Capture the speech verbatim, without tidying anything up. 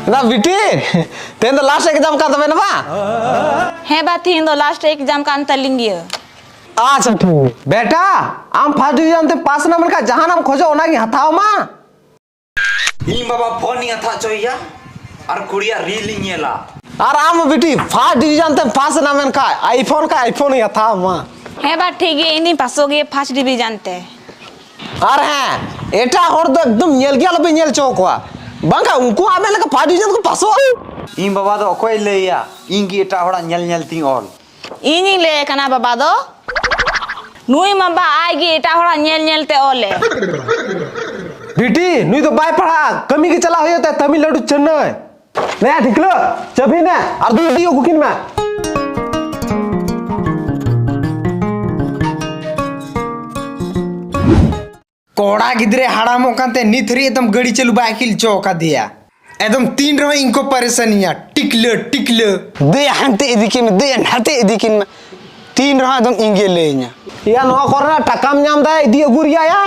ᱱᱟ ᱵᱤᱴᱤ, ᱛᱮᱦᱮᱧ ᱫᱚ ᱞᱟᱥᱴ ᱮᱠᱡᱟᱢ ᱠᱟᱱ ᱛᱟᱵᱮᱱᱟ ᱵᱟᱝ? ᱦᱮᱸ ᱵᱟ, ᱛᱮᱦᱮᱧ ᱫᱚ ᱞᱟᱥᱴ ᱮᱠᱡᱟᱢ ᱠᱟᱱ ᱛᱟᱹᱞᱤᱧ ᱜᱮᱭᱟ᱾ ᱟᱪᱪᱷᱟ, ᱴᱷᱤᱠ ᱜᱮᱭᱟ᱾ ᱵᱮᱴᱟ, ᱟᱢ ᱯᱷᱟᱥᱴ ᱰᱤᱵᱤᱡᱚᱱ ᱛᱮ ᱯᱟᱥ ᱮᱱᱟ ᱢᱮᱱᱠᱷᱟᱱ ᱡᱟᱦᱟᱱᱟᱜ ᱮᱢ ᱠᱷᱚᱡᱚᱜ ᱚᱱᱟᱜᱤᱧ ᱦᱟᱛᱟᱣ ᱟᱢᱟ᱾ ᱤᱧ ᱵᱟᱵᱟ ᱯᱷᱳᱱ ᱤᱧ ᱦᱟᱛᱟᱣ ᱦᱚᱪᱚᱭᱮᱭᱟ ᱟᱨ ᱠᱩᱲᱤᱭᱟᱜ ᱨᱤᱞ ᱤᱧ ᱧᱮᱞᱟ᱾ ᱟᱨ ᱟᱢ ᱵᱤᱴᱤ, ᱯᱷᱟᱥᱴ ᱰᱤᱵᱤᱡᱚᱱ ᱛᱮᱢ ᱯᱟᱥ ᱮᱱᱟ ᱢᱮᱱᱠᱷᱟᱡ ᱟᱭᱯᱷᱳᱱ ᱠᱷᱟᱡ ᱟᱭᱯᱷᱳᱱ ᱤᱧ ᱦᱟᱛᱟᱣ ᱟᱢᱟ᱾ ᱦᱮᱸ ᱵᱟ, ᱴᱷᱤᱠ ᱜᱮᱭᱟ, ᱤᱧ ᱫᱚᱧ ᱯᱟᱥᱚᱜ ᱜᱮᱭᱟ ᱯᱷᱟᱥᱴ ᱰᱤᱵᱤᱡᱚᱱ ᱛᱮ᱾ ᱟᱨ ᱦᱮᱸ, ᱮᱴᱟᱜ ᱦᱚᱲ ᱫᱚ ᱮᱠᱫᱚᱢ ᱧᱮᱞ ᱜᱮ ᱟᱞᱚᱯᱮ ᱧᱮᱞ ᱦᱚᱪᱚ ᱠᱚᱣᱟ, ᱵᱟᱝᱠᱷᱟᱱ ᱩᱱᱠᱩ ᱟᱢᱮ ᱞᱮᱠᱟ ᱯᱷᱟᱥᱴ ᱰᱤᱵᱤᱡᱚᱱ ᱠᱚ ᱯᱟᱥᱚᱜᱼᱟ᱾ ᱤᱧ ᱵᱟᱵᱟ ᱫᱚ ᱚᱠᱚᱭ ᱞᱟᱹᱭᱟ, ᱤᱧ ᱜᱮ ᱮᱴᱟᱜ ᱦᱚᱲᱟᱜ ᱧᱮᱞ ᱧᱮᱞ ᱛᱤᱧ ᱚᱞ᱾ ᱤᱧᱤᱧ ᱞᱟᱹᱭ ᱟᱭ ᱠᱟᱱᱟ ᱵᱟᱵᱟ ᱫᱚ᱾ ᱱᱩᱭ ᱢᱟ ᱵᱟ ᱟᱡ ᱜᱮ ᱮᱴᱟᱜ ᱦᱚᱲᱟᱜ ᱧᱮᱞ ᱧᱮᱞ ᱛᱮ ᱚᱞᱮ᱾ ᱵᱤᱴᱤ, ᱱᱩᱭ ᱫᱚ ᱵᱟᱭ ᱯᱟᱲᱦᱟᱜᱼᱟ, ᱠᱟᱹᱢᱤ ᱜᱮ ᱪᱟᱞᱟᱜ ᱦᱩᱭᱩᱜ ᱛᱟᱭᱟ ᱛᱟᱢᱤᱞᱱᱟᱰᱩ ᱪᱮᱱᱱᱟᱭ᱾ ᱱᱮ ᱴᱷᱤᱠᱞᱟᱹ, ᱪᱟᱹᱵᱤ ᱱᱮ, ᱟᱨ ᱫᱩ ᱤᱫᱤ ᱟᱹᱜᱩ ᱠᱤᱱ ᱢᱮ᱾ ᱠᱚᱲᱟ ᱜᱤᱫᱽᱨᱟᱹ ᱦᱟᱲᱟᱢᱚᱜ ᱠᱟᱱᱛᱮ ᱱᱤᱛ ᱦᱟᱹᱨᱤᱡ ᱮᱠᱫᱚᱢ ᱜᱟᱹᱰᱤ ᱪᱟᱹᱞᱩ ᱵᱟᱭ ᱟᱹᱠᱤᱞ ᱦᱚᱪᱚ ᱟᱠᱟᱫᱮᱭᱟ᱾ ᱮᱠᱫᱚᱢ ᱛᱤᱱ ᱨᱮᱦᱚᱸ ᱤᱧ ᱠᱚ ᱯᱟᱨᱮᱥᱟᱱᱤᱧᱟ, ᱴᱤᱠᱞᱟᱹ ᱴᱤᱠᱞᱟᱹ᱾ ᱫᱮᱭᱟ ᱦᱟᱱᱛᱮ ᱤᱫᱤ ᱠᱤᱱ ᱢᱮ, ᱫᱮᱭᱟ ᱱᱟᱛᱮ ᱤᱫᱤ ᱠᱤᱱ ᱢᱮ, ᱛᱤᱱ ᱨᱮᱦᱚᱸ ᱮᱠᱫᱚᱢ ᱤᱧ ᱜᱮ ᱞᱟᱹᱭᱟᱹᱧᱟ᱾ ᱭᱟ, ᱱᱚᱣᱟ ᱠᱚᱨᱮᱱᱟᱜ ᱴᱟᱠᱟᱢ ᱧᱟᱢ ᱫᱟ, ᱤᱫᱤ ᱟᱹᱜᱩ ᱨᱮᱭᱟᱜ ᱭᱟ᱾